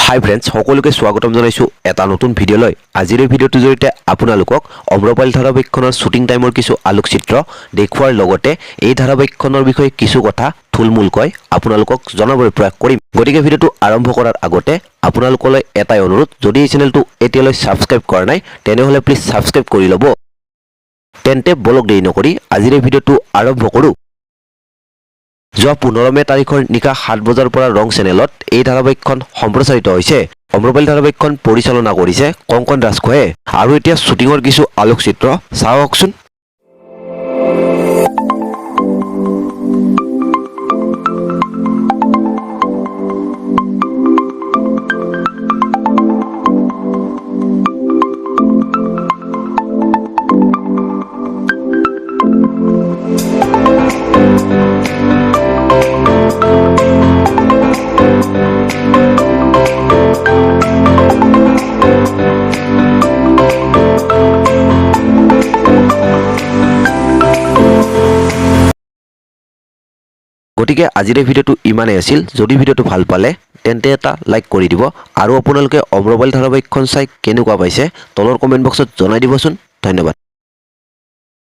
হাই friends, সকলোকে স্বাগতম জনাইছোঁ এটা নতুন ভিডিঅ'লৈ। আজিৰ এই ভিডিঅ'টোৰ জৰিয়তে আপোনালোকক অম্ৰপালি ধাৰাবাহিকখনৰ শ্বুটিং টাইমৰ কিছু আলোকচিত্ৰ দেখুওৱাৰ লগতে এই ধাৰাবাহিকখনৰ বিষয়ে কিছু কথা থুলমূলকৈ আপোনালোকক জনাবলৈ প্ৰয়াস কৰিম। গতিকে ভিডিঅ'টো আৰম্ভ কৰাৰ আগতে আপোনালোকলৈ এটাই অনুৰোধ, যদি এই চেনেলটো এতিয়ালৈ ছাবস্ক্ৰাইব কৰা নাই, তেনেহ'লে প্লিজ ছাবস্ক্ৰাইব কৰি ল'ব। তেন্তে বলক, দেৰি নকৰি আজিৰ এই ভিডিঅ'টো আৰম্ভ কৰোঁ। যোৱা 15 মে' তাৰিখৰ নিশা 7 বজাৰ পৰা ৰং চেনেলত এই ধাৰাবাহিকখন সম্প্ৰচাৰিত হৈছে। অম্ৰপালি ধাৰাবাহিকখন পৰিচালনা কৰিছে কংকন ৰাজখোৱাই। আৰু এতিয়া শ্বুটিঙৰ কিছু আলোকচিত্ৰ চাওকচোন। গতিকে আজিৰ এই ভিডিঅ'টো ইমানেই আছিল। যদি ভিডিঅ'টো ভাল পালে, তেন্তে এটা লাইক কৰি দিব আৰু আপোনালোকে অম্ৰপালি ধাৰাবাহিকখন চাই কেনেকুৱা পাইছে, তলৰ কমেণ্ট বক্সত জনাই দিবচোন। ধন্যবাদ।